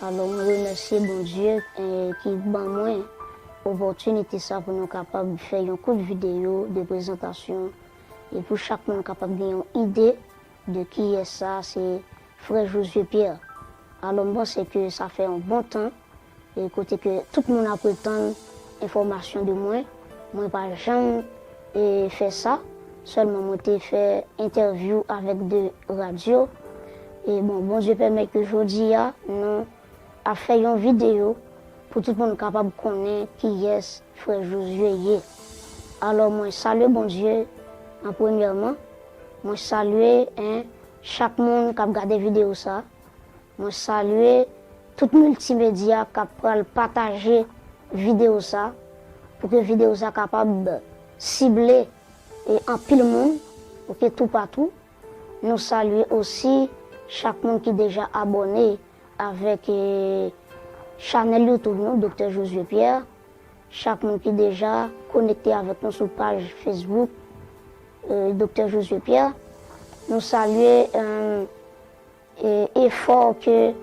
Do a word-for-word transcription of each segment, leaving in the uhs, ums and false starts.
Alò, mwen remèsye Bondye, eh, ki ban mwen opòtinite sa pou nou kapab fè yon kout videyo de prezantasyon e pou chak moun kapab gen yon ide de kiyès sa, se frè Josué Pierre. Alò, m panse ke sa fè yon bon tan, e kote ke tout moun ap retann enfòmasyon de mwen. Mwen pa janm, e, fè sa, sèlman mwen te fè entèvyou avèk de radyo. E bon, Bondye pèmèt ke jodi a, nou ap fè yon videyo pou tout moun kapab konnen kiyès frè Josué ye. Alò, mwen salye Bondye an premyèman. Mwen salye, en, chak moun k ap gade videyo sa. Mwen salye tout miltimedya k ap pral pataje videyo sa, pou ke videyo sa kapab sible, e, anpil moun, oke, toupatou. Nou salye osi chak moun ki deja abòne avèk, e, chanèl YouTube nou, Doktè Josué Pierre. Chak moun ki deja konekte avèk nou sou paj Facebook, e, Doktè Josué Pierre. Nou salye, e, e, efò ke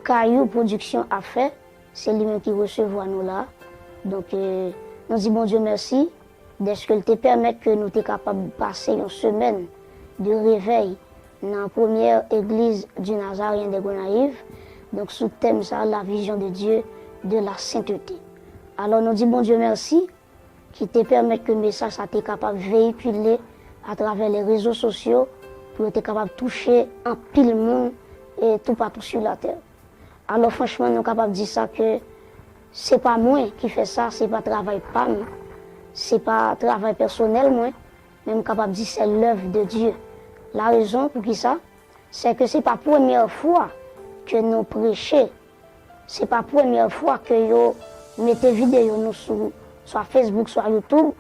Kayou Production ap fè. Se li menm ki resevwa nou la. Donk, e, nou di Bondye mèsi dèske l te pèmèt ke nou te kapab pase yon semèn de revèy nan premyè egliz di Nazaryen de Gonayiv, donk sou tèm sa, La vision de Dieu de la sainteté. Alò, nou di Bondye mèsi ki te pèmèt ke mesaj sa te kapab veyikile atravè le rezo sosyo pou yo te kapab touche anpil moun, e, toupatou sou latè. Alò, franchman, nou kapab di sa ke se pa mwen ki fè sa, se pa travay pa m, se pa travay pèsonèl mwen, men m kapab di se lèv de Dye. La rezon pou ki sa, se ke se pa premyè fwa ke nou preche, se pa premyè fwa ke yo mete videyo nou sou swa Facebook, swa YouTube,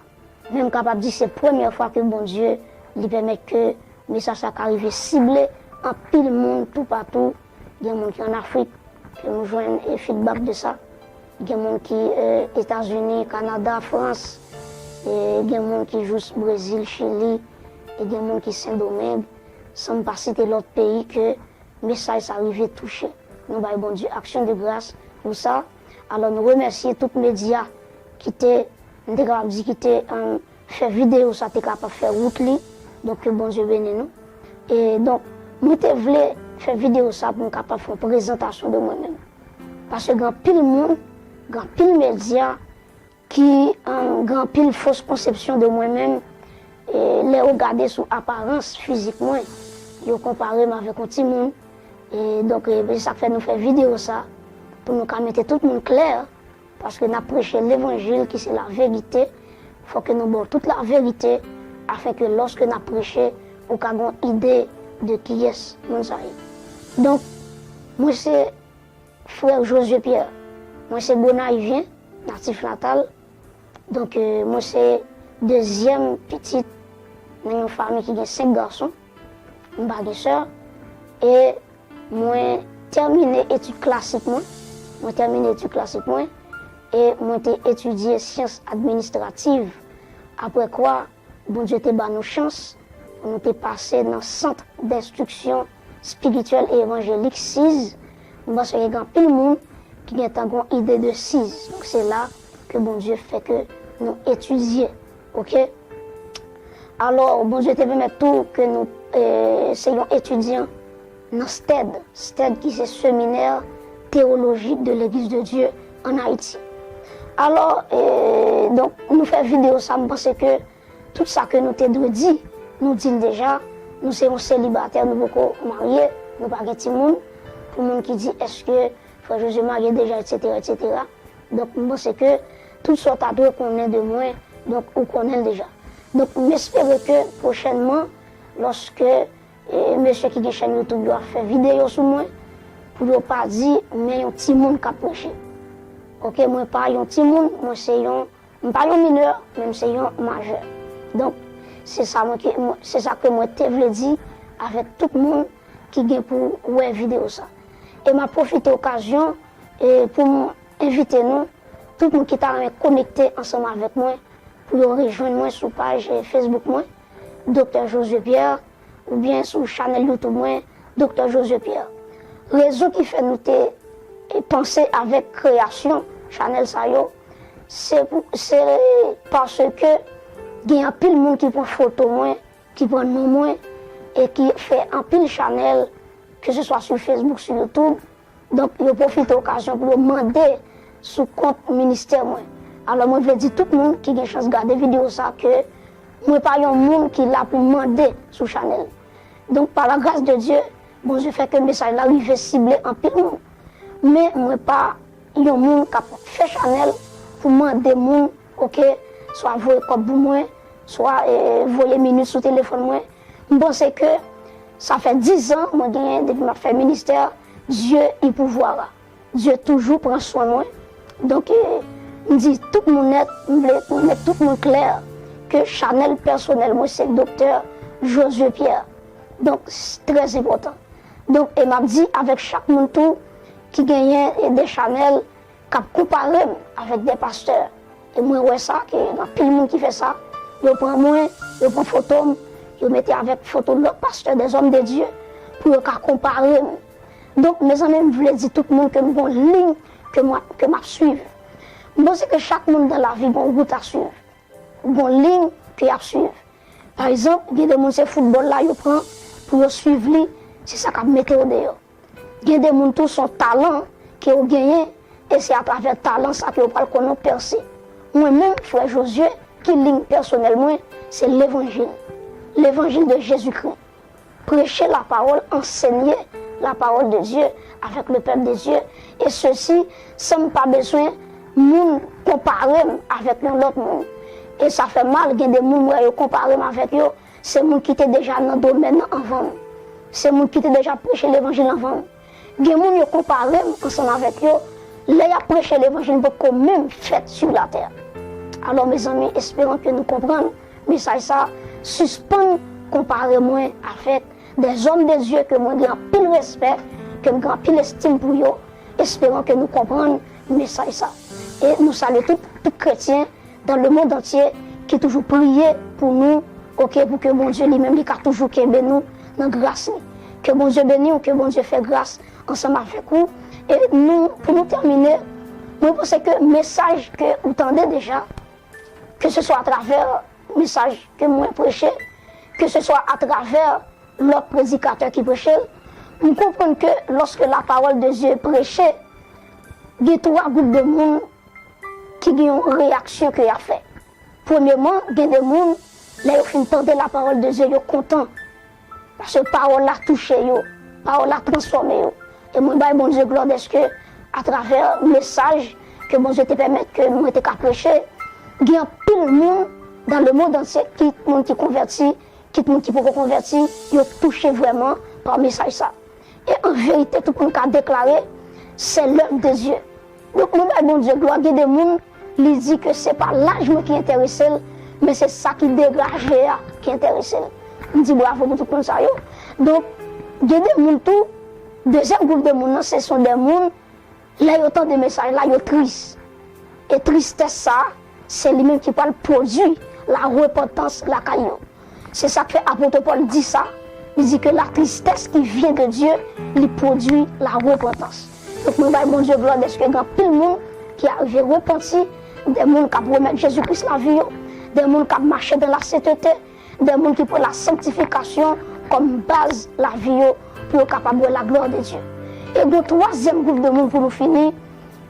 men m kapab di se premyè fwa ke Bondye li pèmèt ke mesaj sa ka rive sible anpil moun toupatou. Gen moun ki ann Afrik, ke nou jwenn, e, feedback de sa. Gen moun ki, e, Etazini, Kanada, Frans, e gen moun ki jous Brezil, Chili, e gen moun ki Sendomeng, san m pa site lòt peyi ke mesaj sa rive touche. Nou bay Bondye aksyon de gras pou sa. Alò, nou remèsye tout medya ki te, m te kapab di ki te, e, fè videyo sa te kapab fè wout li. Donk, ke Bondye beni nou. E donk, mwen te vle fè videyo sa pou m kapab fè yon prezantasyon de mwen menm. Paske gen anpil moun, gen anpil medya ki, e, gen anpil fos konsepsyon de mwen menm. E lè yo gade sou aparans fizik mwen, yo konpare m avèk yon timoun. E donk, e, se sa k fè nou fè videyo sa, pou nou ka mete tout moun klè, paske n ap preche levanjil ki se laverite. Fò ke nou ba w tout laverite, afenke lòske n ap preche, ou ka gen yon ide de kiyès moun sa ye. Donk, mwen se frè Josué Pierre. Mwen se Gonayivyen, natif natal. Donk, e, mwen se dezyèm pitit nan yon fanmi ki gen senk gason. M pa gen sè. E mwen tèmine etid klasik mwen. Mwen tèmine etid klasik mwen. E mwen te etidye syans administrativ. Apre kwa, Bondye te ba nou chans pou nou te pase nan Sant d'Enstriksyon Espirityèl e Evanjelik, siz. M panse gen anpil moun ki gentan gen yon ide de siz. Donk, se la ke Bondye fè ke nou etidye. Oke? Alò, Bondye te pèmèt tou ke nou, e, se yon etidyan nan stèd, stèd ki se Seminaire Théologique de l'Église de Dieu en Haïti. Alò, e, donk, nou fè videyo sa, m panse ke tout sa ke nou te dwe di, nou di l deja. Nou se yon selibatè, nou poko marye, nou pa gen timoun. Pou moun ki di, èske frè Josué marye deja, etsetera, etsetera. Donk, m panse ke tout sa w ta dwe konnen de mwen, donk, ou konnen l deja. Donk, m espere ke pwochènman, lòske, e, mesye ki gen chèn YouTube yo ap fè videyo sou mwen, pou yo pa di, men yon timoun k ap preche. Oke, mwen pa yon timoun, mwen se yon, m pa yon minè, men m se yon majè. Donk, se sa mwen ke, mwen, se sa ke mwen te vle di avèk tout moun ki gen pou wè videyo sa. E m ap pwofite okazyon, e, pou m envite nou, tout moun ki ta renmen konekte ansanm avèk mwen, pou yo rejwenn mwen sou paj, e, Facebook mwen, Doktè Josué Pierre, oubyen sou chanèl YouTube mwen, Doktè Josué Pierre. Rezon ki fè nou te e panse avèk kreyasyon chanèl sa yo, se pou, se paske gen anpil moun ki pran foto mwen, ki pran non mwen, e ki fè anpil chanèl, ke se swa sou Facebook, sou YouTube. Donk, yo pwofite okazyon pou yo mande sou kont ministè mwen. Alò, mwen vle di tout moun ki gen chans gade videyo sa ke mwen pa yon moun ki la pou mande sou chanèl. Donk, pa la gras de Dye, Bondye fè ke mesaj la rive sible anpil moun. Men mwen pa yon moun k ap fè chanèl pou mande moun, oke, swa voye kòb pou mwen, swa, e, voye minit sou telefòn mwen. M panse ke sa fè diz an mwen genyen depi m ap fè ministè, Dieu y pourvoira. Dye toujou pran swen mwen. Donk, e, m di tout moun nèt, m vle mèt tout moun klè ke chanèl pèsonèl mwen se Doktè Josué Pierre. Donk, s-, trè enpòtan. Donk, e m ap di avèk chak moun tou ki genyen, e, de chanèl k ap konpare m avèk de pastè. E mwen wè sa, ke gen anpil moun ki fè sa. Yo pran mwen, yo pran foto m, yo mete avèk foto lòt pastè, des hommes de Dieu, pou yo ka konpare m. Donk, mezanmi, m vle di tout moun ke m gon liy ke m ap, ke m ap swiv. M panse ke chak moun dan lavi gon wout a swiv. Gon liy ke y ap swiv. Pa egzanp, gen de moun se foutbòl la yo pran pou yo swiv li, se sa k ap mete yo deyò. Gen de moun tou se yon talan ke yo genyen, e se atravè talan sa ke yo pral konnen yo pèse. Mwen menm, frè Josué, ki liy pèsonèl mwen, se levanjil. Levanjil de Jezikri. Preche la parole, enseigner la parole de Dieu avec le peuple de Dieu, et ceci, san m pa bezwen moun konpare m avèk yon lòt moun. E sa fè mal, gen de moun, mwen, yo konpare m avèk yo, se moun ki te deja nan domèn nan anvan m. Se moun ki te deja preche levanjil anvan m. Gen moun yo konpare m ansanm avèk yo, lè y ap preche levanjil m potko menm fèt sou latè. Alò, mezanmi, esperan ke nou konprann mesaj sa, sispann konpare mwen avèk des hommes de Dieu ke mwen gen anpil respè, ke m gen anpil estim pou yo, esperan ke nou konprann mesaj sa. E nou salye tout, tout kretyen dans le monde entier ki toujou priye pou nou, oke, pou ke Bondye li menm li ka toujou kenbe nou nan gras li. Ke Bondye beni w, ke Bondye fè gras ansanm avèk ou. E nou, pou nou tèmine, mwen panse ke mesaj ke ou tande deja, ke se swa atravè mesaj ke mwen preche, ke se swa atravè lòt predikatè ki preche l, m konprann ke lòske la parole de Dieu preche, gen twa gwoup de moun ki gen yon reyaksyon ke y ap fè. Premyèman, gen de moun, lè yo fin tande la parole de Dieu, yo kontan. Paske pawòl la touche yo, pawòl la transfòme yo. E mwen bay Bondye glwa dèske atravè mesaj ke Bondye te pèmèt ke mwen te ka preche, gen anpil moun dans le monde entier, kit moun ki konvèti, kit moun ki poko konvèti, yo touche vrèman pa mesaj sa. E an verite, tout moun ka deklare, c'est l'œuvre de Dieu. Donk, mwen bay Bondye glwa, gen de moun, li di ke se pa laj mwen ki enterese l, men se sa ki degaje a ki enterese l. M di bravo pou tout moun sa yo. Donk, gen de moun tou, dezyèm gwoup de moun nan, se son de moun, lè yo tande mesaj la, yo tris. E tristès sa, se li menm ki pral pwodui la repantans lakay yo. Se sa k fè apot Pòl di sa, li di ke la tristesse qui vient de Dieu, li pwodui la repantans. Donk, mwen bay Bondye glwa dèske gen anpil moun ki arive repanti, de moun k ap remèt Jezi Kris lavi yo, de moun k ap mache dans la sainteté, de moun ki pran la sanctification kòm baz lavi yo pou yo kapab wè la gloire de Dieu. E gen twazyèm gwoup de moun pou nou fini,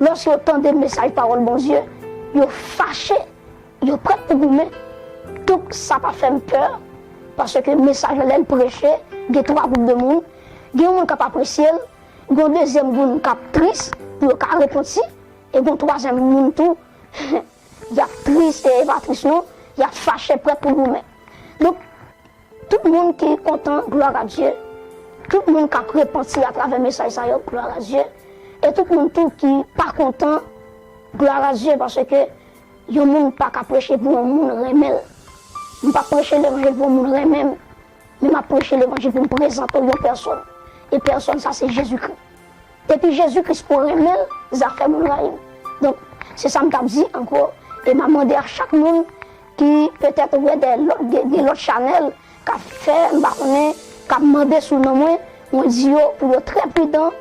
lòske yo tande mesaj pawòl Bondye, yo fache, yo prèt pou goumen. Donk, sa pa fè m pè, paske mesaj la, lè l preche, gen twa gwoup de moun. Gen yon moun k ap apresye l, gen yon dezyèm moun k ap tris pou yo ka repanti, e gen yon twazyèm moun tou, y ap tris, e pa tris non, y ap fache, prèt pou goumen. Donk, tout moun ki kontan, gloire à Dieu. Tout moun k ap repanti atravè mesaj sa yo, gloire à Dieu. E tout moun tou ki pa kontan, gloire à Dieu, paske yon moun pa ka preche pou yon moun renmen l. M pa preche levanjil pou yon moun renmen m, men m ap preche levanjil pou m prezante w yon pèsòn. E pèsòn sa se Jezikri. Depi Jezi Kris pou renmen l, zafè moun rayi l. Donk, se sa m t ap di ankò. E m ap mande a chak moun ki petèt wè de lòt, de, de lòt chanèl k ap fè, m pa konnen, k ap mande sou non mwen, mwen di yo pou yo trè pridan,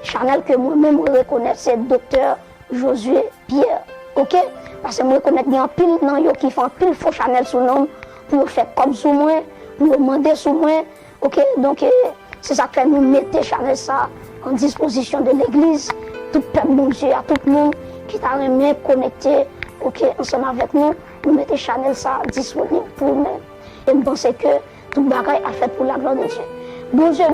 Chanèl ke mwen menm mwen rekonèt se Doktè Josué Pierre, oke? Paske mwen rekonèt gen anpil nan yo ki fè anpil fo chanèl sou non m pou yo fè kòb sou mwen, pou yo mande sou mwen, oke? Donk, eh, se sa k fè nou mete chanèl sa an dispozisyon de legliz, tout pèp Bondye a, tout moun ki ta renmen konekte, oke, ansanm avèk nou, nou mete chanèl sa disponib pou ou menm. E m panse ke tout bagay ap fèt pou laglwa de Dye. Bondye